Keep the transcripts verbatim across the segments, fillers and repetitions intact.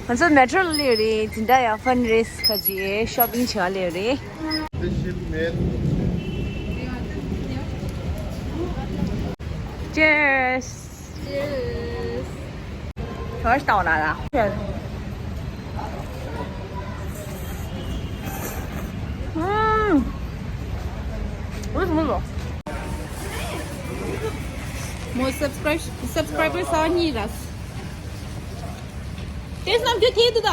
ང་ཚོ་མེ་ཊོ་ལ་སླེབས་རེད། དེ་འདྲ་ཡང་ཕན་རེས་ཁ་ཅིག་ཤོ་པིང་བྱེད་ག་སླེབས་རེད། Cheers. Cheers. First ལ་ལ། ཨུམ། ཨུམ། ཨུམ། མོ་སབ་སི་ཀ་རའིབ་སབ་སི་ཀ་རའི་བར་ས་གཉིས་ར། དེ་སྣམ་རྒྱུ་དེ་འདུག་ད།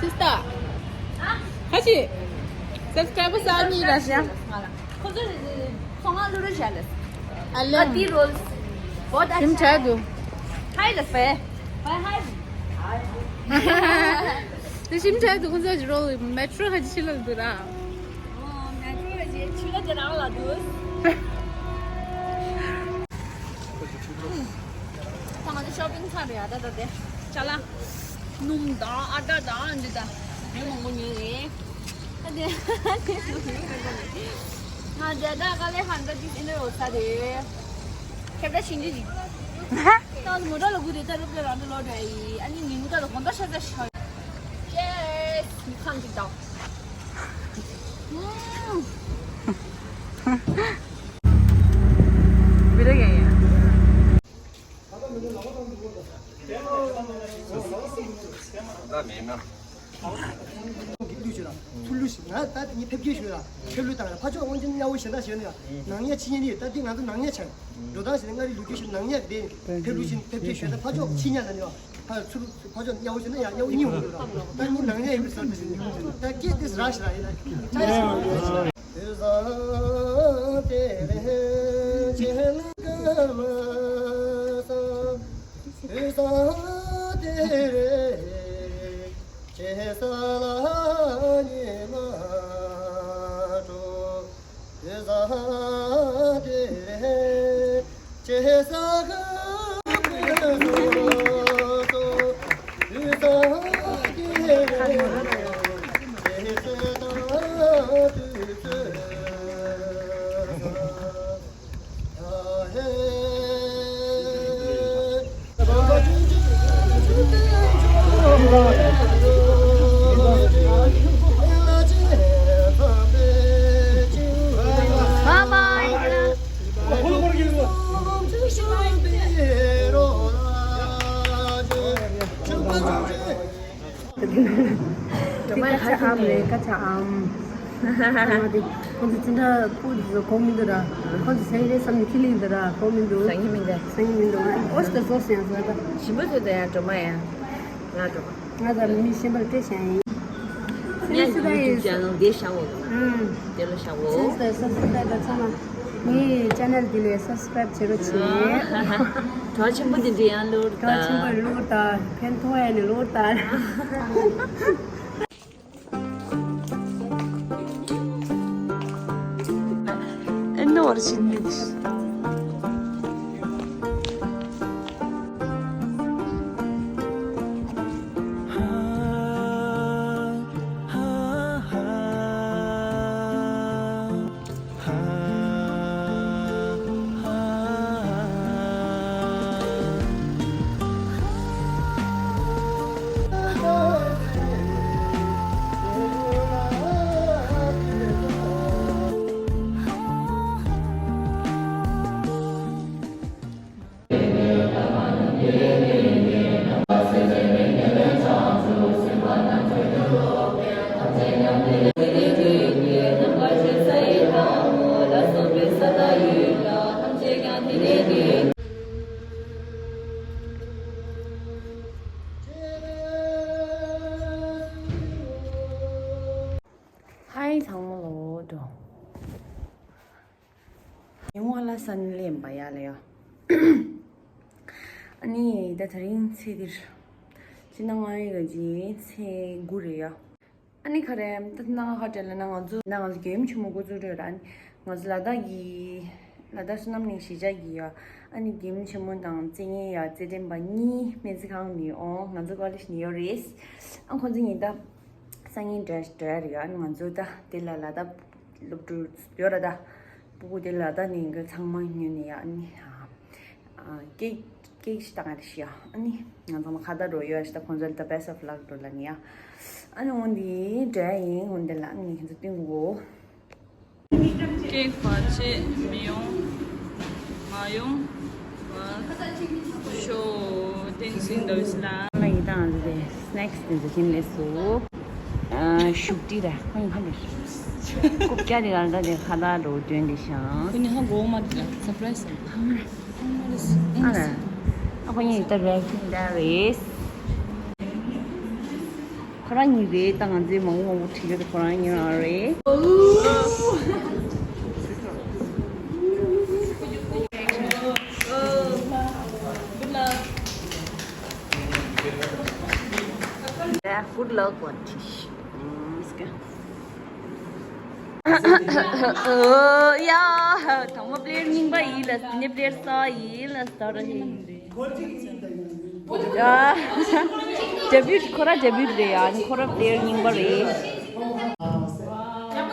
སིས་ཊར། ཁ་ཤས། སབ་སི་ཀ་རའི་བར་ས་གཉིས་ར་ཤག་ཁོ་ཚོ་ཚོང་ང་ལུ་རུ་བྱ་ལས། ཨ་ལེ། ཨ་དེ་རོལ། བོ་ད་ཞིམ་ཆགས་འདུག་ཧའི་ལ་སྤེ། ཧའི་ཧའི། དེ་ཞིམ་ཆགས་འདུག་ཁོ་ཚོ་ཅི་རོལ་མེ་ཊོ་ཁ་ཅིག་ཕྱི་ལ་འདུག་ར། ཨོ་མེ་ཊོ་ཁ་ཅིག་ཕྱི་ལ་དེ་རང་ལ་འདུག་ད་ང་ཚོ་ཤོ་པིང་ཚར་རེད་ཨ་ད་ད་དེ། ཅ་ལག་སྣུམ་དང་ཨ་ཌ་དང་འདི་དང་། རེ་མང་པོ་ཉོས་རེད། ཨ་དེ། ང་དེ་ད་ག་ལེ་ཧན་ད་དིས་ཨིན་རོ་ས་དེ། ཁྱབ་ད་ཤིང་ཅི་ཅིག་ད་མོ་ཊ་ལ་སྒུག་དེ་ད་རུབ་ཀྱི་རང་དུ་ལོག་འགྲོ་ཡི། ཨ་ནི་ཉིན་གུང་ད་ལ་དགོང་དག་ཤ་ཚ་ཤ། ཅེས་མི་ཁམས་ཅིག་དང་། བི་ར་ཡ་ཡ། ཚུར་ལུས་ཤིག་ན་ད་ངས་ཕེབས་སྐྱེལ་ཞུ་ཡ། ཕེབས་ལུས་བཏང་ཡ། ཕར་ཕྱོགས་དབང་ཆེན་མཉམ་པོ་གཞན་དག་ཞུ་ན་ཡ། ནང་ཉ་ཕྱི་ཉ་ནི་ད་འདི་ང་ཚོ་ནང་ཉ་ཆགས། འགྲོ་སྟངས་ཞིག་ནི་མངའ་རིས་ལུགས་རྒྱུན་ཞིག་ནང་ཉ་ཆགས། འགྲོ་སྟངས་ཞིག་ནི་ཕེབས་སྐྱེལ་ཞུ་ན་ཕར་ཕྱོགས་ཕྱི་ཉ་ལ་ནི་ཡ། ཕར་ཚུར་ཕར་ཕྱོགས་མཉམ་པོ་ཞུ་ན་ཡ་མཉམ་པོ་གཉིས་ཡོང་གི་རེད། ད་ངས་ནང་ཉ་ཡིན་པའི་བཟོ་འདྲ་ཞིག་ནི་ད་སྐད་དེ་ར་ཞིག་ར་ཡིན་ན་ཁྱེད་ཀྱིས་ཆ་ཡ་ཞིག་ར་ཡིན་ན། སྐད་ཆ་ཨམ་རེད། སྐད་ཆ་ཨམ། ང་དེ་ཁོང་ཚོ་ཅི་འདྲ་ཁོང་ཚོ་གོ་མི་འདུག་ར། ཁོང་ཚོ་སེང་རེད་བསམ་ནས་ཁྱི་ལིང་འདུག་ར། གོ་མི་འདུག་སང་ཉིན་མི་འདུག་སང་ཉིན་མི་འདུག་ཨོ་ཤི་ད་ཟོ་སེང་ཟོ་ད། ཞིམ་པོ་ཚོ་དེ་ཡང་སྒྲོལ་མ་ཡང་། ང་སྒྲོལ་མ། ང་ད་མི་གཞན་པར་སྤྲད་བཞག་ཡིན། ངའི་ཡུ་ཊུབ་ཅེ་ནལ་འདི་བཞག་འོ། ཨུམ། དེ་ལ་བཞག་འོ། ཅེས་ད་སབ་སི་ཀ་རའིབ་ཚང་མ། ངའི་ཅེ་ནལ་འདི་ལ་སབ་སི་ཀ་རའིབ་བྱེད་རོགས་བྱེད། གྲོགས་ཆེན་པོ་འདི་འདྲ་ཡང་བླུགས་ད། གྲོགས་ཆེན་པོ་བླུགས་ད། ཕན་ཐོགས་ཡ་ནས་བླུགས་ད། ཨེ་ནོ་བར་ཕྱིན་མི་འདི། ཧའི་ཚང་མ་ལོ་འགྲོ། ཉི་མ་ལ་སང་ལེན་པ་ཡ་ལ་ཡ། ཨ་ནི་ད་དེ་རིང་ཚེས་འདིར། སྤྱི་ཟླ་ལྔ་པའི་གི་ཚེས་དགུ་རེད་ཡ། ཨ་ནི་ག་རེ་ད་ནང་ཧ་བྲལ་ལ་ན་ང་ཚོ་ན་ང་ཚོ་རྒྱལ་ཡུམ་ཆེན་མོ་འགོ་བཙུགས་འགྲོ་ཡོད་ར། ཨ་ནི་ང་ཚོ་ལ་དྭགས་ཀྱི་ལ་དྭགས་བསོད་ནམས་གླིང་གཞིས་ཆགས་ཀྱི་ཡ། ཨ་ནི་རྒྱལ་ཡུམ་ཆེན་མོ་དང་རྩེ་ལྔའི་ཡ་རྩེ་འགྲན་པ་གཉིས་སྨན་རྩིས་ཁང་ནས་ཨོ་ང་ཚོ་ཀོ་ལེ་ཇི་ནས་ཡོད་རེད། ཨ་ཁོང་ཚོ་གཉིས་ད། སང་ཉིན་འགྲོ་འགྲོ་ཡ་རེད་ཡ། ང་ཚོ་ད་དེ་ལ་ལ་དྭགས་སློབ་ཕྲུག་ཡོད་ར་ད། སྤུ་གུ་དེ་ལ་ད་ནི་ཁོ་ཚང་མ་ཉོས་ནས་ཡ། ཨ་ནི་ཨ་ཀེག་ཀེག་ཞིག་བཏང་ཡ་ཞིག་ཡ། ཨ་ནི་ང་ཚང་མ་ཁ་བརྡ་འགྲོ་ཡོད་ཞིག་ད་ཁོང་ཚོ་ལ་ད་best of luck འགྲོ་ལ་ནི་ཡ། ཨ་ནི་འོན་ཏེ་འདྲ་ཡིན། འོན་ཏེ་ལ་ཨ་ནི་ཁྱེད་ཚོ་སྟོན་གོ། ཀེག་བར་ཆད་མི་ཡོང་། མ་ཡོང་བ་ཤོག་བསྟན་འཛིན་འདབ་ལ། ལ་ཡི་དང་རེ་སི་ནེག་སི་དེ་ཚོ་ཁྱིམ་ལས་སུ། ཨ་ཤུག་ཏི་ར་ཁོ་ཡིན་ཁ་ལས། རྐུབ་བཀྱག་དེ་ག་ལ་དེ་ཁ་བརྡ་འགྲོ་དོན་དེ་ཤང་། ཁོ་ནི་ཧ་གོ་མ་དེ་ལ་སར་པ་རའི་སི་ཨ་ར། ཨ་ཁོ་གཉིས་ད་རེ་ཁྱིམ་ད་རེད། ཁོ་རང་གཉིས་རེད། ད་ང་ཚོའི་མང་པོ་མང་པོ་བྲིས་ཡོད་དེ་ཁོ་རང་གཉིས་རང་རེད། Good luck, one teach. ཡ། དང་པོ་པི་ལེ་ཡར་རྙིང་པ་ཡིན་ལ། དེ་ནས་པི་ལེ་ཡར་གསར་ཡིན་ལ། སྟ་ར་ཧེ། ཡ། ཌེ་བིའུ་ཁོ་ར་ཌེ་བིའུ་རེད་ཡ། ཨ་ནི་ཁོ་ར་པི་ལེ་ཡར་རྙིང་པ་རེད། ཡག་པོ་བྱས་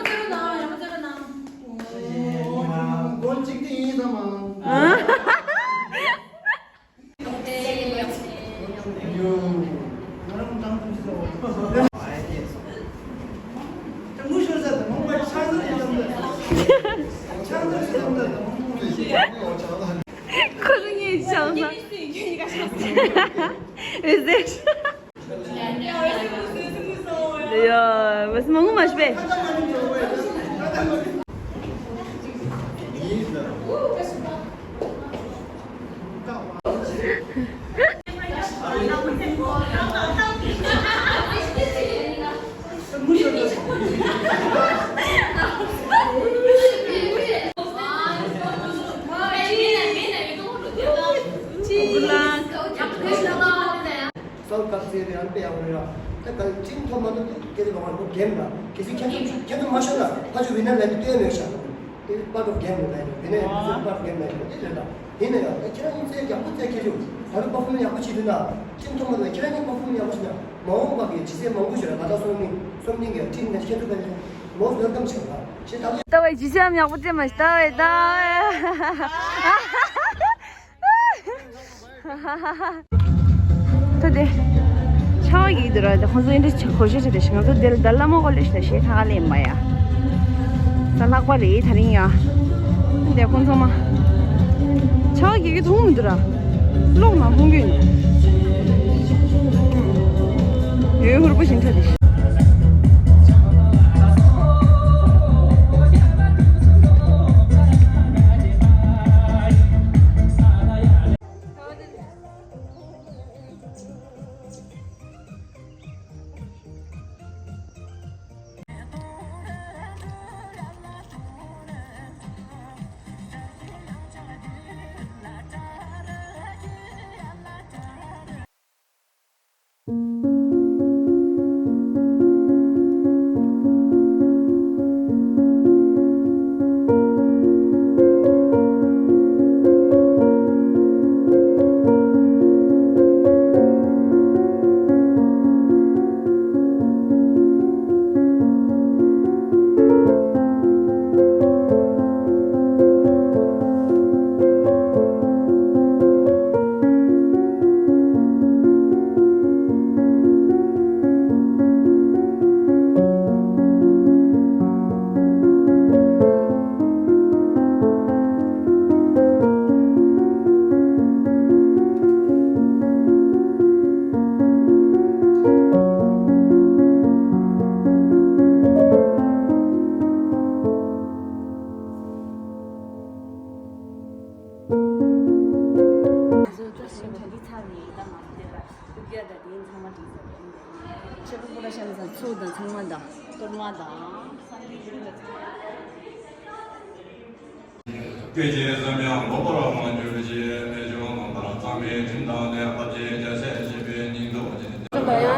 རོགས་གནང་། ཡག་པོ་བྱས་རོགས་གནང་། ཨ། ཁོ་རང་ངའི་ཆང་ས། འོད་ཟེར། ཡ། བས་མང་པོ་མ་ཤི་པས། གསར་སྐབས་ཚེ་རིང་ཨ་དཔེ་ཡག་པོ་རེད་ར། ད་གལ་ཅིན་ཐོབ་མ་ཐུབ་དུས་སྐད་ཆ་ལོག་པ་རེད། ཁོ་རྒན་ར། གལ་སྲིད་ཁྱེད་ཚོ་ཁྱེད་ཚོ་མ་ཤོར་ན་ཕ་ཆུ་བི་ན་ལ་དེ་ལྟོས་མེད་ཤག་དེ་པར་འགྲོ་རྒན་རེད་ལ། བི་ན་ཡང་ཁྱེད་ཚོ་པར་རྒན་ལ་ཡང་དེ་རེད་ལ། ཡིན་ན་ཡང་ད་ཁྱེད་རང་གཉིས་ཚེ་ཡག་པོ་བཙལ་ཁྱེད་ཚོ་ད་རུ་པར་ཕོམ་ཡག་པོ་བྱེད་དུས་ན་ཅིན་ཐོབ་མ་ཐུབ་ན་ཁྱེད་རང་གཉིས་པར་ཕོམ་ཡག་པོ་བྱེད་ན་མ་འོངས་པ་གི་ཇི་སྲིད་མང་པོ་ཞིག་ལ་ད་ལྟ་སོང་ནི་སོང་ནི་གི་ཁྲིམས་ནས་ཁྱེད་ཚོ་ཕན་ཚུན་most welcome ཞིག་ལ་ཞེས་ད་ལྟ་བའི་ཇི་སྲིད་ཡང་ཡག་པོ་བཙལ་མ་ཞིག་ད་བའི་ད། ད་དེ། ཆར་པ་གིས་འདི་ར་དེ་ཁོང་ཚོ་འདི་འདྲ་གོ་ཤེས་བྱས་ཏེ་ང་ཚོ་འདིར་ད་བླ་མ་གོ་ལེ་ཤ་ཞེས་ཁ་ཁ་ལེན་པ་ཡ། ད་ལྷག་པ་རེད་ད་རིང་ཡ། འདི་ཁོང་ཚོ་མ། ཆར་པ་གིས་གི་མཐོང་མི་འདུག་ར། གློག་ནང་མཐོང་གི་ཡོད། ཡོད་ཧུར་པོ་ཞིག་འཕྲད་དེ། ང་ཚོ་བཀྲ་ཤིས་འཕྲིན་ཚར་ནས་ད་ང་ཚོ་དེ་ལ་སྐུ་སྒེར་དང་དེ་ཚང་མ་བྲིས་ཚར་རེད། ཆེ་པོ་པོ་ལ་ཤམ་ཚང་ཚུགས་དང་ཚང་མ་དང་གཏོར་མ་དང་སང་ཉིན་རིང་ལ་ཚང་མ། སྐད་ཅིག་ཙམ་ཡང་ལོག་པར་མ་གྱུར་ཅིག །རྨད་བྱུང་རྣམ་ཐར་གཙང་མའི་དྲིན་དང་ལྡན། འཕགས་པའི་རྒྱལ་སྲས་བཞད་པའི་སྙིང་སྟོབས་ཅན།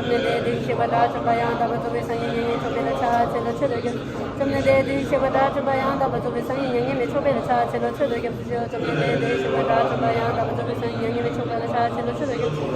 བཅོམ་ལྡན་འདས་དེའི་ཤེས་པ་དགྲ་བཅོམ་པ་ཡང་དག་པར་རྫོགས་པའི་སངས་རྒྱས་མྱ་ངན་མཆོད་པའི་ལྷ་ཕྱག་འཚལ་ལོ་མཆོད་དོ་སྐྱབས། བཅོམ་ལྡན་འདས་དེའི་ཤེས་པ་དགྲ་བཅོམ་པ་ཡང་དག་པར་རྫོགས་པའི་སངས་རྒྱས་མྱ་ངན་མེད་མཆོད་པའི་ལྷ་ཕྱག་འཚལ་ལོ་མཆོད་དོ་སྐྱབས་སུ་མཆི། བཅོམ་ལྡན་འདས་དེའི་ཤེས་པ་དགྲ་བཅོམ་པ་ཡང་དག་པར་རྫོགས་པའི་སངས་རྒྱས་མྱ་ངན་མེད་མཆོད་པའི་ལྷ་ཕྱག་འཚལ་ལོ་མཆོད་དོ་སྐྱབས་སུ་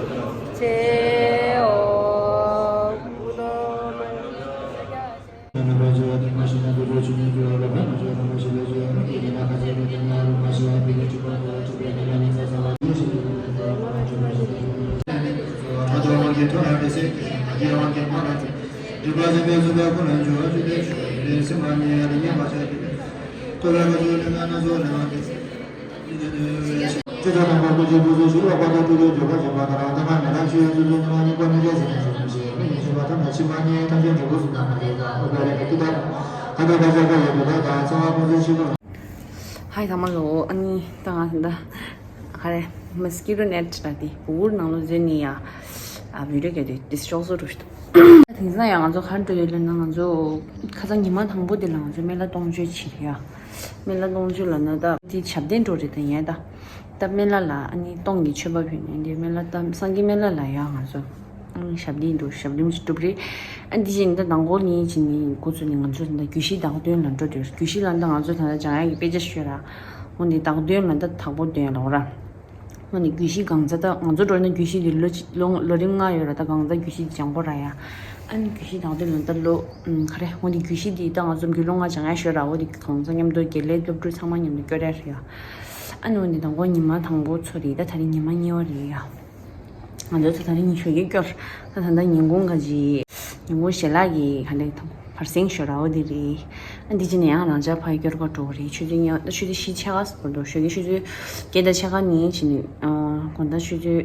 མཆི། ཨོ། ཧའི་ཚང་མ་ལོ། ཨ་ནི་ད་ང་ད་ག་རེ་མོ་སི་ཀི་ཊོ་ནེ་ཊི་ལ་དེ་སྦུག་གུར་ནང་ལོ་འཛུལ་ནས་ཡ། ཨ་བི་ཌི་ཡོ་ག་དེ་དེ་ཤོག་བཟོ་འགྲོ་ཤི་འདུག་དེང་སང་ཡང་ང་ཚོ་ག་རེ་འགྲོ་ཡོད་ལབ་ན། ང་ཚོ་ཁ་སང་ཉི་མ་དང་པོ་དེ་ལ་ང་ཚོ་སྨན་བླ་སྟོང་མཆོད་བྱས་རེད་ཡ། སྨན་བླ་སྟོང་མཆོད་ལབ་ན་ད་དེ་ཞབས་བརྟན་འགྲོ་རེད་ད་ཡིན་ད། ད་སྨན་བླ་ལ་ཨ་ནི་སྟོང་གི་མཆོད་པ་ཕུལ་ནས་འདི་སྨན་བླ་ད་སངས་རྒྱས་སྨན་བླ་ལ་ཡ་ང་ཚོ་ཨ་ནི་ཞབས་བརྟན་འགྲོ་ཞབས་བརྟན་ཅིག་སྒྲུབ་རེད། ཨ་འདི་བཞིན་ད་དང་པོ་ནི་ཅི་ནི་འགོ་ཚུགས་ནས་ང་ཚོ་ད་རྒྱུད་བཞི་བདག་མདུན་ལ་འགྲོ་འདོད། རྒྱུད་བཞི་ལ་ད་ང་ཚོ་ད་ལྟ་སྦྱང་ཡག་གི་དཔེ་ཆ་ཤོད་ར། འོ་ནི་བདག་མདུན་ལ་ད་དང་པོ་འདོན་ཡག་ལ་འོ་ར། ང་ནི་རྒྱུད་བཞི་གང་ཚ་ད་ང་ཚོ་འགྲོ་ན་རྒྱུད་བཞི་འདི་ལོ་གཅིག་ལོ་ལོ་རིམ་ལྔ་ཡོད་ར། ད་གང་ཚ་རྒྱུད་བཞི་འདི་སྦྱང་དགོས་ར་ཡ། ཨ་ནི་རྒྱུད་བཞི་དང་དེ་ལོ་ད་ལོ་ཨུམ་ག་རེ་འོ་འདི་རྒྱུད་བཞི་འདི་ད་ང་ཚོ་རྒྱུད་ལོ་ལྔ་སྦྱང་ཡ་ཤོད་ར། འོ་འདི་གང་ཚ་མཉམ་དུ་དགེ་ལས་སློབ་ཕྲུག་ཚང་མ་མཉམ་དུ་སྐྱོར་ཡ་རེད་ཡ། ཨ་ནི་འོ་འདི་དང་པོ་ཉི་མ་དང་པོ་ཚོ་རེད། ད་ད་རིང་ཉི་མ་གཉིས་པ་རེད་ཡ། ང་ཚོ་ད་ད་རིང་ཞོགས་ཀས་སྐྱོར། ད་ད་ད་ཉིན་གུང་ག་ཅི། ཉིན་གུང་ཞལ་ལག་གི་ག་ལེ་བར་གསེང་ཞོ་ར་འོ་དེ་རེད། ཨ་འདི་ཅི་ནས་ཡང་རང་ཅག་ཕ་གི་སྐྱོར་ག་འགྲོ་གི་རེད། ཆུ་ཚོད་ཉི་ཆུ་ཚོད་བཞི་ཕྱེད་ཀ་ཙམ་འགྲོ། ཞོགས་ཀས་ཆུ་ཚོད་བརྒྱད་དང་ཕྱེད་ཀ་ནས་ཕྱིན་ནས་དགོང་དག་ཆུ་ཚོད་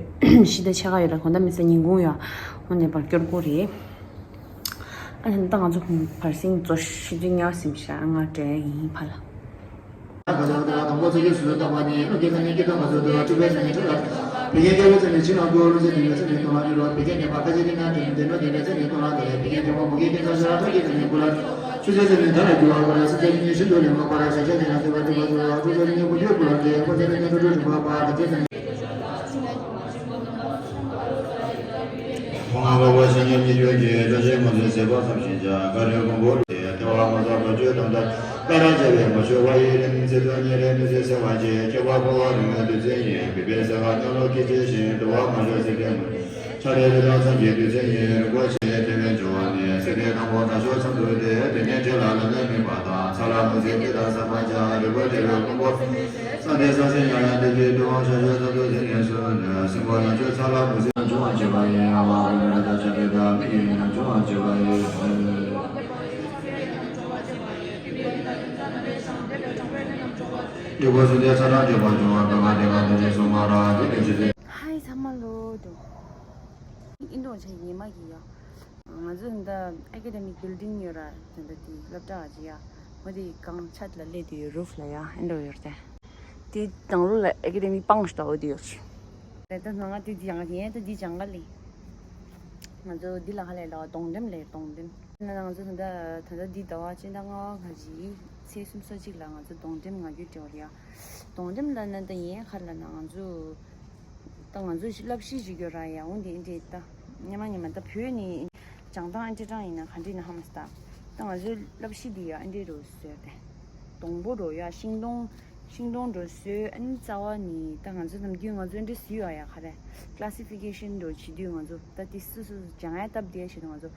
བཞི་དང་ཕྱེད་ཀ་ཡོད་ལ་དགོང་དག་མི་ཚེ་ཉིན་གུང་ཡོད། འོ་ནས་བར་སྐྱོར་དགོས་རེད། ཨ་ད་ང་ཚོ་བར་གསེང་ཚོ་ཆུ་ཚོད་ཉི་ཤུ་ཟིན་ཤག་ང་འགྲོ་ཡིན་ཕ་ལ། ཁོང་ལྔ་པ་བཞི་ཉིད་ཀྱི་ཡོན་གྱིས་བཀྲ་ཤིས་མ་ཚོས་ཟད་པ་ཙམ་ཞིག་ཀྱང་བཀའ་དྲིན་ཀུན་པོ་ལས་བདེ་བ་མ་ཟད་པར་སྤྱོད་དམ་ལྟར་བཀའ་དྲིན་ཆེ་བའི་མ་ཞུ་བ་ཡི་རིང་ཚེ་དོན་ཉེ་རེ་མི་ཚེ་ཟད་པ་ཅན་སྐྱེ་བ་འཕོ་བ་རིང་བའི་དུས་ཚོད་ཡིན། བི་པའི་ས་ག་ཉམས་ལོ་སྐྱེ་ཅན་བཞིན་དུ་བ་མ་ཞོ་ཚེ་དོན་མ་ཆ་རེ་རེ་དང་མཚམས་ཀྱི་དུས་ཚོད་ཡིན། རིག་པ་ཆེ་དེ་བས་འབྱུང་བ་ནི་སྲིད་པའི་དང་པོ་དྲག་ཤོས་མཚམས་སུ་སྟེ་དེ་ནས་འདྲེ་ལ་ལ་ལས་མིན་པ་དང་ཚ་ལ་མུ་ཚེ་སྟེ་དང་ས་མ་ཆ་རིག་པ་འདྲེ་བའི་ཀུན་པོ། ས་དེ་ས་སེ་ཉ་ཡ་དེ་དེ་དུ་བ་ཤ་ཤ་ས་དུ་དེ་ནས་སུ་ནི་སྲིན་པོ་ཡང་ཆོས་ཚ་ལ་མུ་ཟེ་འབྱུང་བ་བྱེད་པ་ཡིན། ཨ་བ་ཨུ་ནི་ར་ད་ཆ་དེ་ད་མི་ཡིན་ཡང་འབྱུང་བ་བྱེད་པ་ཡིན། འདི་པོ་སུ་དེ་ཚ་གྲང་སྐྱོ་བ་འབྱུང་བ་པེ་མ་དེ་ག་དེ་ནས་སུ་མ་ར་དེ་དེ་ཅི་དེ། ཧའི་ཚང་མ་ལོ་དོ། ཨིན་དོ་ཆ་ཉི་མ་གི་ཡ། ང་ཚོ་འདི་ཨེ་ཀེ་ཌེ་མིག་བིལ་ཌིང་ཡོད་ར། དེ་འདྲ་དེ་སློབ་གྲྭ་ཨ་ཅི་ཡ། འོ་དེ་གང་ཆད་ལ་སླེབས་དུས་རུབ་ལ་ཡ་ཨེ་འགྲོ་ཡོད་རེད། དེ་དང་ལོ་ལ་ཨེ་ཀེ་ཌེ་མིག་སྤང་ཞིག་ད་འོ་དེ་ཡོད། རེད་ད་ང་དེ་དེ་ཡང་དེ་ཡང་ད་དེ་ཅང་ག་ལི། ང་ཚོ་འདི་ལ་ཧ་ལས་ལ་སྡོང་འགྲེམས་ལས་སྡོང་འགྲེམས། ན་ང་ཚོ་ད་ད་ད་འདི་ཟླ་བ་སྤྱི་ཟླ་ལྔ་པ་ག་ཅི་ཚེས་སུམ་ཅུ་སོ་གཅིག་ལ་ང་ཚོ་སྡོང་འགྲེམས་ང་རྒྱུད་སྤྲད་པ་རེད་ཡ། སྡོང་འགྲེམས་ལ་ན་ད་ཡིན་ཁ་ལ་ན་ང་ཚོ། ད་ང་ཚོ་བསླབ་གཞི་ཞིག་ཡོད་ར་ཡ། འོ་འདི་ཨེ་འདྲས་ད། སྙམ་མ་སྙམ་མ་ད་བོད་ནི་སྦྱང་སྟངས་ཨེ་འདྲས་སྦྱངས་ཡིན་ན་ག་འདྲས་ན་ཧ་མ་སི་ད། ད་ང་ཚོའི་བསླབ་གཞི་འདི་ཡ་ཨེ་འདྲས་འགྲོ་བཟོས་ཏེ། སྡོང་པོ་འགྲོ་ཡ་ཤིང་སྡོང་། ཤིང་སྡོང་འགྲོ་བཟོས། ཨ་ནི་རྩ་བ་ནི་ད་ང་ཚོ་ནམ་རྒྱུན་ང་ཚོ་ཨེ་འདྲས་བཟོས་ཡོད་ཡ་ག་རེ། ཀ་ལ་སི་ཕི་ཀེ་ཤན་འགྲོ་བྱེད་དུས་ང་ཚོ་ད་དེ་སུ་སུ་སྦྱང་ཡ་སྟབས་བདེ་ཞེས་ང་ཚོ།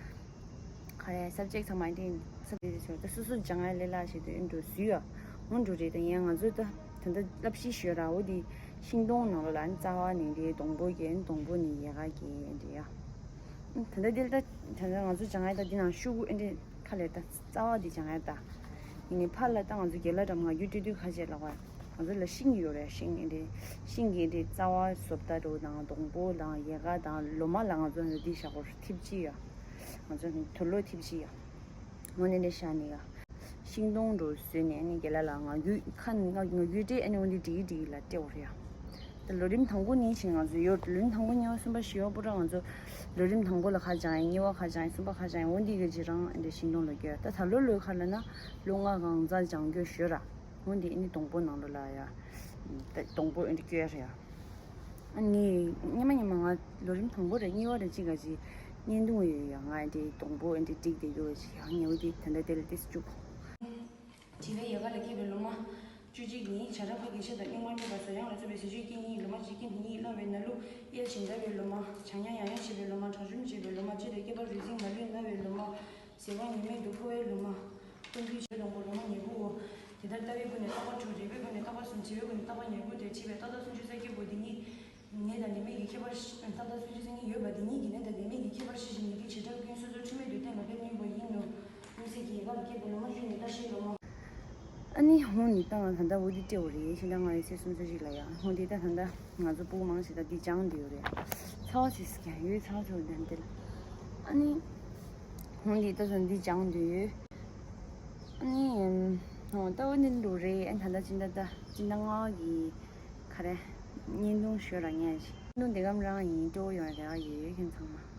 ག་རེ་སབ་ཇེག་ཚང་མ་འདི་སབ་ཇེག་ཚོ་ད་སོ་སོ་སྦྱང་ཡ་ལས་སླ་ཞིག་ཏུ་ཨེ་འགྲོ་བཟོས་ཡ། འོ་འགྲོ་རེད། ད་ཡང་ང་ཚོ་ད་ད་ལྟ་བསླབ་གཞི་ཞོར་ར་འོ་དེ་ཤིང་སྡོང་ནང་ལོགས་ལ་ཨ་ནི་རྩ་བ་ནས་འདི་སྡོང་པོ་སྐྱེ། སྡོང་པོ་ནས་ཡལ་ག་སྐྱེ་འདི་ཡ། ད་ལྟ་འདི་ལ་ད་ད་ལྟ་ང་ཚོ་སྦྱང་ཡ་ད་འདི་ནང་ཤོག་གུ་ཨེ་འདྲས་ཁ་ལས་ད་རྩ་བ་འདི་སྦྱང་ཡ་ད། ཡིན་ནའི་ཕར་ལ་ད་ང་ཚོ་རྒན་ལགས་འགྲམ་ང་རྒྱུད་སྤྲད་དུས་ཁ་ཤས་ལ་བ་ང་ཚོ་ལ་ཤིང་ཡོད་རེད། ཤིང་ཨེ་འདྲས་ཤིང་གི་ཨེ་འདྲས་རྩ་བ་བཟོ་ལྟ་འགྲོ་དང་སྡོང་པོ་དང་ཡལ་ག་དང་ལོ་མ་ལ་ང་ཚོ་འདི་བཞག་གོ་ཐིབས་ཅི་ཡ། ང་ཚོ་དུག་ལོག་ཐིབས་ཅི་ཡ། འོ་ནི་འདི་ཤ་ནི་ཡ། ཤིང་སྡོང་འགྲོ་བཟོས་ནས་ཨ་ནི་རྒན་ལགས་ལ་ང་རྒྱུད་ཁ་ང་ང་རྒྱུད་སྤྲད། ཨ་ནི་འོ་འདི་འགྲིག་གི་འགྲིག་གི་ལ་སྤྲད་འོ་རེད་ཡ། ད་ལོ་རིམ་དང་པོ་གཉིས་ཅིག་ང་ཚོ་ཡོད། ལོ་རིམ་དང་པོ་གཉིས་པ་གསུམ་པ་བཞི་པ་པུ་ར་ང་ཚོ་ལོ་རིམ་དང་པོ་ལ་ཁ་བྱང་ཡིན། གཉིས་པ་ཁ་བྱང་ཡིན། གསུམ་པ་ཁ་བྱང་ཡིན། འོ་འདི་ག་ཅིག་རང་འདི་ཤིང་སྡོང་ལ་སྐྱོད། ད་ད་ལོ་ལོའི་ཁ་ལ་ན་ལོ་ལྔ་གང་ཚ་བྱང་སྐྱོད་ཞོར་ར། འོ་འདི་ཨ་ནི་སྡོང་པོ་ནང་ལོ་ལ་ཡ། ད་སྡོང་པོ་ཨ་འདི་སྐྱོད་ར་ཡ། ཨ་ནི་སྔོན་མ་སྔོན་མ་ང་ལོ་རིམ་དང་པོ་རེད། གཉིས་པ་རེད། ཅིག་ག་ཅིག་བརྙན་ཐུང་ཡོད་ཡ། ང་འདི་སྡོང་པོ་ཨ་འདི་བསྒྲིགས་བསྡད་ཡོད་ཅིག་ཡང་ཉེ་བོ་འདི་ད་ལྟ་དེ་ལ་ཏིས་བཅུག་དྲི་བའི་ཡལ་ག་ལ་སྐྱེས་པའི་ལོ་མ། བཅུ་གཅིག་ཡིན། བྱ་གྲགས་ཕ་གི་ཤ་དང་སྙིགས་མ་སྙོམས་པ་ཟ་ཡང་ལ་སོགས་པའི་ཟས་བཅུད་རྐྱེན་གཉིས་ལོ་མ། འཇིག་རྟེན་འདི་ཉིད་བསླངས་པའི་ན་ལུགས་གཡལ་ཇི་འདྲ་བའི་ལོ་མ། བྱ་ཉ་ཡང་ཡང་བྱེད་པའི་ལོ་མ། གྲང་ཤུམ་བྱེད་པའི་ལོ་མ། ལྕེ་དང་སྐེད་པ་རུས་ཚིགས་མ་ལུས་ན་བའི་ལོ་མ། ཟས་པ་ངན་མེད་དུ་ཕོ་བའི་ལོ་མ། སྟོང་རྒྱུའི་བྱེད་སྡོང་པོ་ལོ་མ་ཉེར་དགུའོ། དེ་ལྟར་ལྟ་བའི་སྒོ་ནས་རྟག་པ་དྲུག་རེག་པའི་སྒོ་ནས་རྟག་པ་གསུམ་བྱེད་པའི་སྒོ་ནས་རྟག་པ་ཉེར་དགུ་སྟེ་འཁྲིད་པའི་རྟག་མཐའ་སུམ་ཅུ་རྩ་བརྒྱད་པོ་འདི་ཉིད་ནད་དང་ནད་མེད་ཀྱི་ཁྱད་པར་ཤེས། རྟག་མཐའ་སུམ་ཅུ་རྩ་གཉིས་ཡོད་པ་འདི་ཉིད་ཀྱིས་ནད་དང་ནད་མེད་ཀྱི་ཁྱད་པར་ཤེས་ཤིང་ནད་ཀྱི་བྱེ་བྲག་ཀུན་སོ་སོར་འཁྲུལ་མེད་དུ་གཏན་ལ་ཕེབས་ནུས་པ་ཡིན་ནོ། སྔོན་ཚེ་གི་ཡལ་ག་ལ་སྐྱེས་པའི་ལོ་མ་ཤུལ་ནས་ལྟ་ཤེས་ལོ་མ། ཨ་ནི་འོ་འདི་ད་ང་ད་ལྟ་འོ་འདི་སྤྲད་པ་རེད། ཤིང་ད་ང་ཡི་ཚེ་སོ་སོ་ཞིག་ལ་ཡ། འོ་འདི་ད་ད་ལྟ་ང་ཚོ་སྤུ་གུ་མང་ཞིག་ད་འདི་སྦྱང་འདི་ཡོད་རེད། ཚ་བ་ཚིག་ཟིག་ཀྱང་ཡོད། ཚ་བ་ཚོ་འདི་འདི་ལ། ཨ་ནི་འོ་འདི་ད་ཚོ་འདི་སྦྱང་འདི་ཡོད། ཨ་ནི་ཨོ་ད་འོ་འདི་འདུག་རེད། ཨ་ད་ལྟ་སྤྱི་ཟླ་ད་སྤྱི་ཟླ་ལྔ་པ་གི་ག་རེ་བརྙན་ཐུང་ཤོད་ར་ཉན་ཞིག་བརྙན་ཐུང་འདི་གམ་རང་ཡིན། སྤྲོ་བོ་ཡོང་ར་ཡོད་ཁྱེད་ཚང་མ།